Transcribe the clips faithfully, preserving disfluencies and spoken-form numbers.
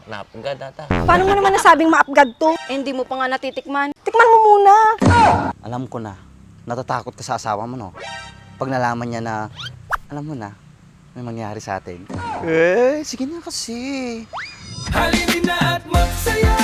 Naapgad ata. Paano mo naman nasabing maapgad to? Eh, hindi mo pa nga natitikman. Tikman mo muna. Alam ko na, natatakot ka sa asawa mo, no? Pag nalaman niya na, alam mo na, may mangyari sa atin. Eh, sige na kasi. Halina at magsaya,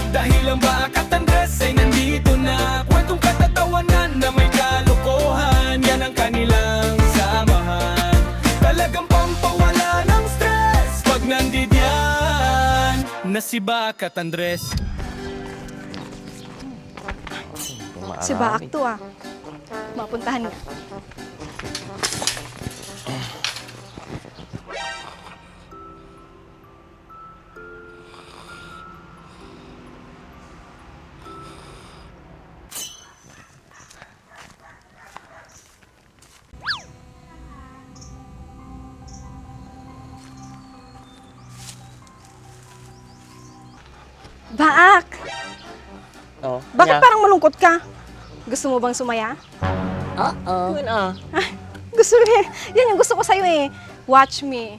dahil ang Baak at Andres ay nandito na. Kwentong katatawanan na may kalokohan, yan ang kanilang samahan. Talagang pampawala ng stress pag nandidiyan na si Baak at Andres. Si Baak to, ah. Mapuntahan nga. Baak! Oh, bakit nya? Parang malungkot ka? Gusto mo bang sumaya? Oo. Yun, ah. Ah, gusto niya. Yan yung gusto ko sa'yo eh. Watch me.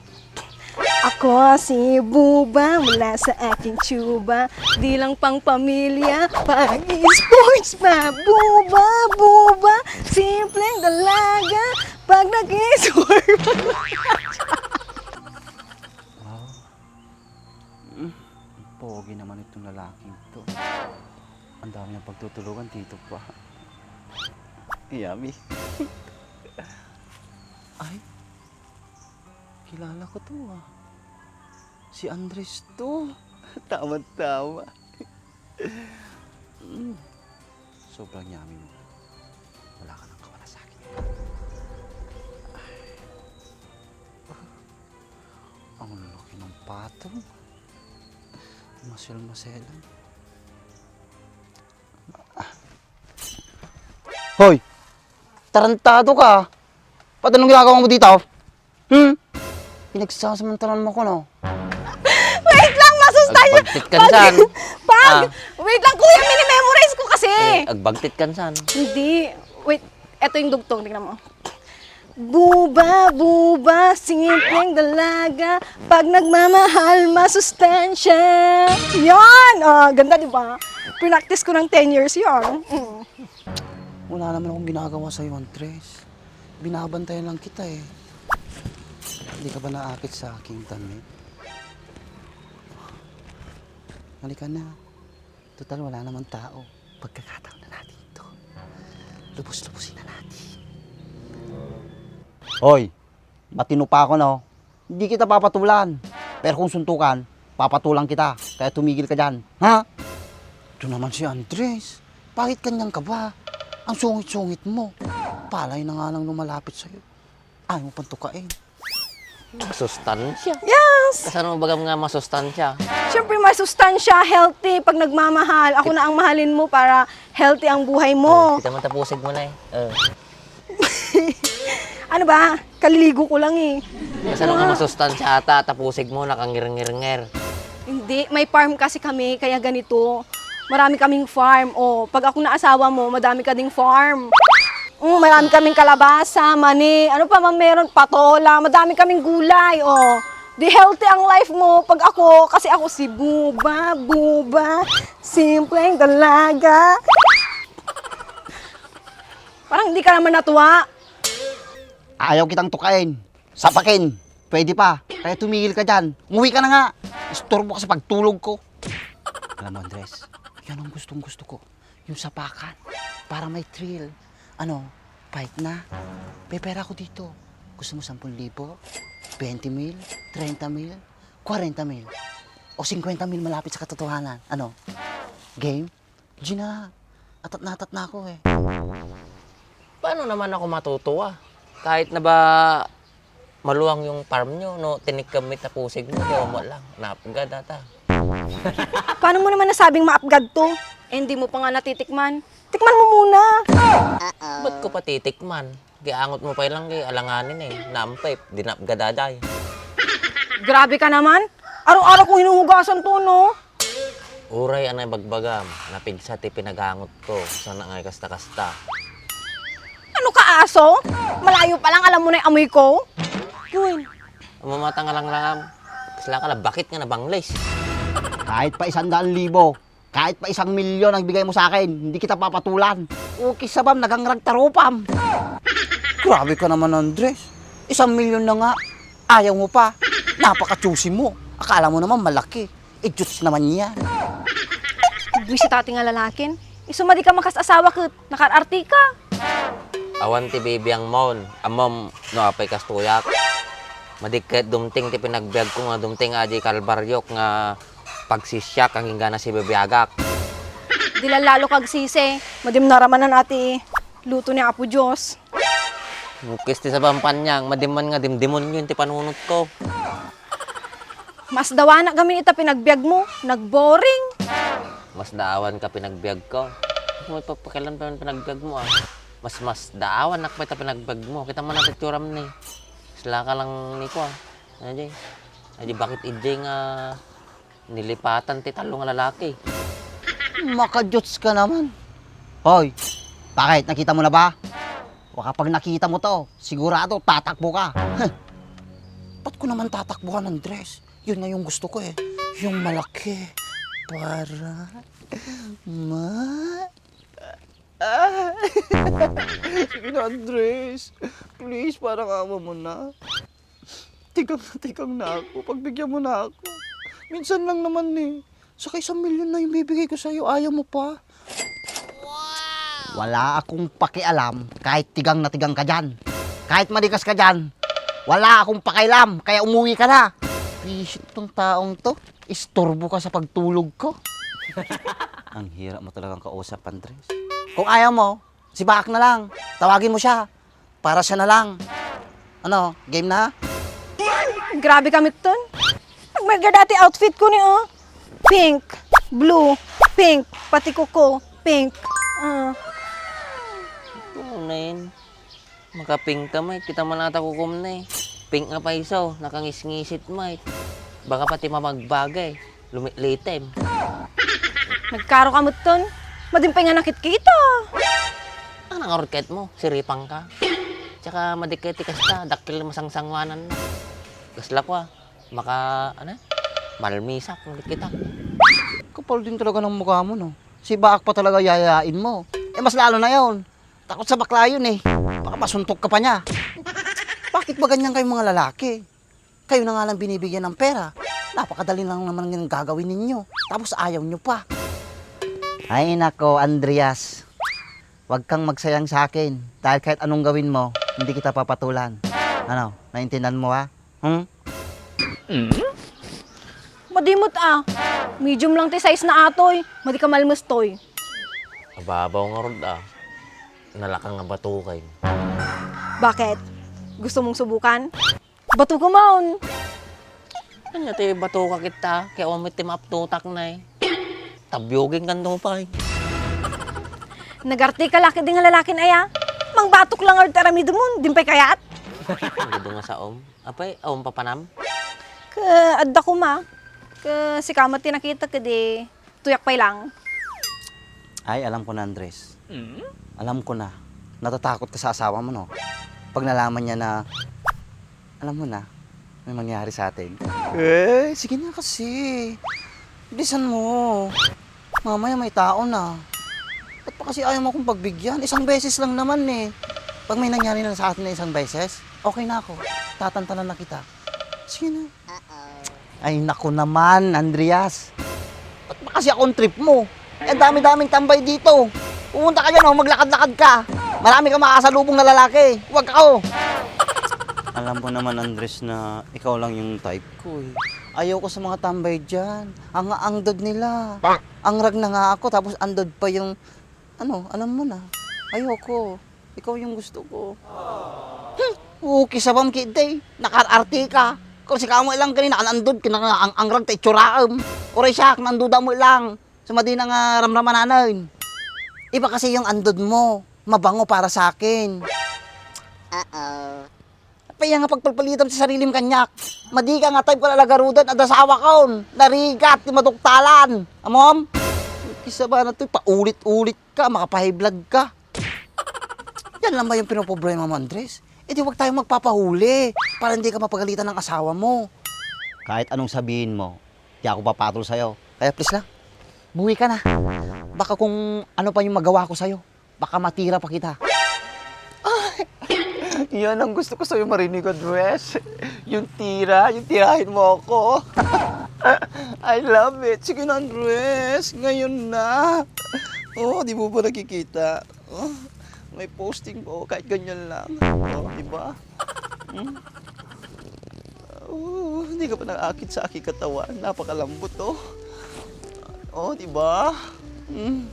Ako si Buba mula sa aking tsuba. Di lang pang pamilya, pang sports pa. Buba, Buba, simpleng dalaga. Pag nag-sport. Wow. Mm, ang pogi naman itong lalaking to. Ang dami niyang pagtutulungan dito pa. Yummy. Ay, kilala ko to, ah. Si Andres to. Tama-tama. Mm. Sobrang yummy mo. Wala ka nang kawala sa akin. Ay. Ang laki ng patong. Masel-maselan. Hoy! Tarantado ka! Ba't anong ginagawa mo dito? Hmm? Pinagsasamantalan mo ko, no? Wait lang, masustansya. Agbagtit ka dyan. Pag, ah. Wait lang, kuya, minimemorize ko kasi. Eh, agbagtit ka dyan. Hindi. Wait, eto yung dugtong, tingnan mo. Buba, buba, simpleng dalaga. Pag nagmamahal, masustansya. Yan! Ah, ganda, di ba? Pinaktis ko ng ten years yan. Mm. Wala naman akong ginagawa sa'yo, Andres. Binabantayan lang kita, eh. Hindi ka ba naakit sa aking damit? Halika na. Total, wala naman tao. Pagkakataon na natin to. Lubos-lubosin na natin. Hoy! Matino pa ako, no? Hindi kita papatulan. Pero kung suntukan, papatulan kita. Kaya tumigil ka dyan. Ha? Ito naman si Andres. Bakit ganyan ka ba? Ang sungit-sungit mo. Palay na nga lang lumalapit sa'yo. Ayaw mo pang tukain. Masustansya? Yes! Kasano mo baga nga masustansya? Siyempre, masustansya, healthy, pag nagmamahal. Ako na ang mahalin mo para healthy ang buhay mo. Oh, kita mo, tapusig mo na eh. Oh. Ano ba? Kaliligo ko lang eh. Kasano nga masustansya ata, tapusig mo, nakangirngirnger. Hindi, may farm kasi kami, kaya ganito. Marami kaming farm. Oh, pag ako na asawa mo, madami ka ding farm. Mm, marami kaming kalabasa, mani, ano pa man meron, patola, madami kaming gulay, oh. Di healthy ang life mo pag ako, kasi ako si Buba, Buba, simpleng dalaga. Parang hindi ka naman natuwa. Ayaw kitang tukain. Sapakin. Pwede pa. Kaya tumigil ka dyan. Umuwi ka na nga. Istorbo ka sa pagtulog ko. Alam mo, Andres, yan ang gustong gusto ko. Yung sapakan. Para may thrill. Ano, fight na? Pepera ko dito. Gusto mo sampung libo? Twenty mil? Treinta mil? Kwarenta mil? O singkwenta mil malapit sa katotohanan? Ano? Game? Gina, atat na atat na ako eh. Paano naman ako matutuwa? Kahit na ba maluwang yung farm nyo, no? Tinikam mi tapusig mo, di mo lang. Napga data. Paano mo naman nasabing maapgad to? Eh, hindi mo pa nga natitikman. Tikman mo muna. Ba't ko patitikman? Giangot mo pa lang kay alanganin eh. Naampay, dinapga daday. Grabe ka naman. Araw-araw kong hinuhugasan to, no? Uray anay bagbagam, napigsa ti pinagangot ko, sana ngay kasta-kasta. Ano ka, aso? Malayo pa lang, alam mo na yung amoy ko? Gawin. Mamata nga lang lang, kasla ka na, bakit nga nabanglis? Kahit pa isang daan libo, kahit pa isang milyon ang ibigay mo sa akin, hindi kita papatulan. Ukis sabam, nagangrag tarupam. Grabe ka naman, Andres. Isang milyon na nga, ayaw mo pa. Napaka-choosy mo. Akala mo naman malaki. Idiots naman yan. Buwisit ti nga lalakin. Isu madi ka makas-asawa ket nakaarti ka. Awan ti bibiangmon, ammom no apay kastoyak. Madi ket dumteng ti panagbiagko nga dumteng a di kalbaryok nga pagsisiak agingga nasibibiagak. Di lallalo ka agsisi, madim naramanan ti luto ni Apo Dios. Ukis ti sabampaniang, madim man nga dimdemonyo ti panunotko. Masdawanak gamin ita panagbiagmo, nagboring. Masdaawan ka panagbiagko. May papakialam pa panagbiagmo, ah. Mas, masdaawanak pa ita panagbiagmo. Kita man ang itsuram ni. Sila ka lang ni ko, ah. Ano, jay? Ay, di bakit ijay nga nilipatan ti tallo nga lalaki? Makadiots ka naman. Hoy, bakit? Nakita mo na ba? Baka pag nakita mo to, sigurado tatakbo ka. Huh. Ba't ko naman tatakbuhan, Andres? Yun nga yung gusto ko eh. Yung malaki. Para ma... Ah. Sige na, Andres. Please, parang awa mo na. Tigang na tigang na ako. Pagbigyan mo na ako. Minsan lang naman eh. Saka isang milyon na yung bibigay ko sa'yo. Ayaw mo pa. Wala akong pakialam kahit tigang na tigang ka dyan. Kahit madikas ka dyan. Wala akong pakialam. Kaya umuwi ka na. Visit tong taong to. Istorbo ka sa pagtulog ko. Ang hirap mo talagang kausap, Andres. Kung ayaw mo, si Baak na lang. Tawagin mo siya. Para siya na lang. Ano, game na? Grabe ka, Mitton. Nagmarga dati outfit ko ni, oh. Pink, blue, pink, pati kuko, pink. Ah. Ano na yun? Makapink ka, mate. Kita man ata kukom na eh. Pink nga paiso, nakangisngisit, mate. Baka pati mamagbagay. Lumitlitem. Nagkaro ka, Mitton. Madim pay nga nakitkita. Ang nangarod ket mo, siripang ka. Tsaka madikit ti kasta, dakkel masangsangwanan na. Kasla ko ah, maka, ano? Malmisak, madikit ah. Kapal din talaga ng mukha mo, no? Si Baak pa talaga yayain mo. Eh, mas lalo na yon. Takot sa bakla yun eh. Baka masuntok ka pa niya. Bakit ba ganyan kayo mga lalaki? Kayo na nga lang binibigyan ng pera. Napakadali lang naman ng gagawin ninyo. Tapos ayaw nyo pa. Ay nako, Andreas. Huwag kang magsayang sa akin. Dahil kahit anong gawin mo, hindi kita papatulan. Ano? Naintindihan mo, ha? Hmm? Madimot ah. Medium lang ti size na atoy. Madi ka malmustoy. Ababaw nga rod ah. Nalaka nga batuken. Bakit? Gusto mong subukan? Bato ka man! Anya ti bato ka kita, kaya awan met ti maaptotak na eh. Tabyogin kan nupay. Nagarte ka laki di nga lalakin aya. Mangbatok lang ti aramidem mon, dimpay kayat. Ang gudo nga saom. Apay, awan papanam? Ka, adda kuma. Ka, sika met ti nakita ka di. Tuyak pay lang. Ay, alam ko na, Andres. Mm? Alam ko na. Natatakot ka sa asawa mo, no? Pag nalaman niya na, alam mo na, may mangyari sa atin. Eh, sige na kasi. Bilisan mo. Mamaya may tao na. Ba't pa kasi ayaw mo akong pagbigyan? Isang beses lang naman eh. Pag may nangyari na sa atin na isang beses, okay na ako. Tatantanan na kita. Sige na. Ay, naku naman, Andreas. Ba't ba kasi akong trip mo? Eh, ang dami-daming tambay dito. Pumunta ka dyan, oh, maglakad-lakad ka. Marami kang makasalubong na lalaki. Huwag ako. Alam mo naman, Andres, na ikaw lang yung type ko, eh. Ayoko sa mga tambay dyan. Ang aangdod nila. Ang rag na nga ako, tapos andod pa yung, ano, alam mo na. Ayoko. Ikaw yung gusto ko. Hmm, okay, sabam kitay. Nakaarte ka. Kung si kamo ilang ganina, anandod, kinang ang angrag ta itsuraem. Oray siya, kung anduda mo ilang. Sumadi na nga ramramananen. Iba kasi yung andod mo. Mabango para sa akin. Uh-oh. Paya nga pagpalpalitam sa sarilim kanyak. Madi ka nga type ko lalagarudan, adasawa kon. Narigat, ti maduktalan. Amom? Kisa ba na to, paulit-ulit ka, makapahay vlog ka. Yan lang ba yung pinoproblema mo, Andres? Eh di wag tayo magpapahuli para hindi ka mapagalitan ng asawa mo. Kahit anong sabihin mo, Di ako papatol sa'yo. Kaya please lang, umuwi ka na. Baka kung ano pa yung magawa ko sa'yo, baka matira pa kita. Ay, yan ang gusto ko sa'yo marinig, Andres. Yung tira, yung tirahin mo ako. I love it. Sige na, Andres. Ngayon na. Oh, di mo ba nakikita? Oh, may posting ko. Kahit ganyan lang. Oh, di ba? Hmm? Oh, hindi ka pa nang-akit sa aking katawan. Napakalambot, oh. Oh, di ba? Hmm.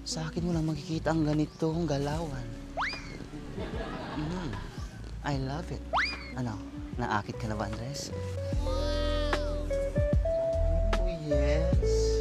Sa akin mo lang makikita ang ganitong galawan. Mm. I love it. Ano, naakit ka na ba, Andres? Oh, yes.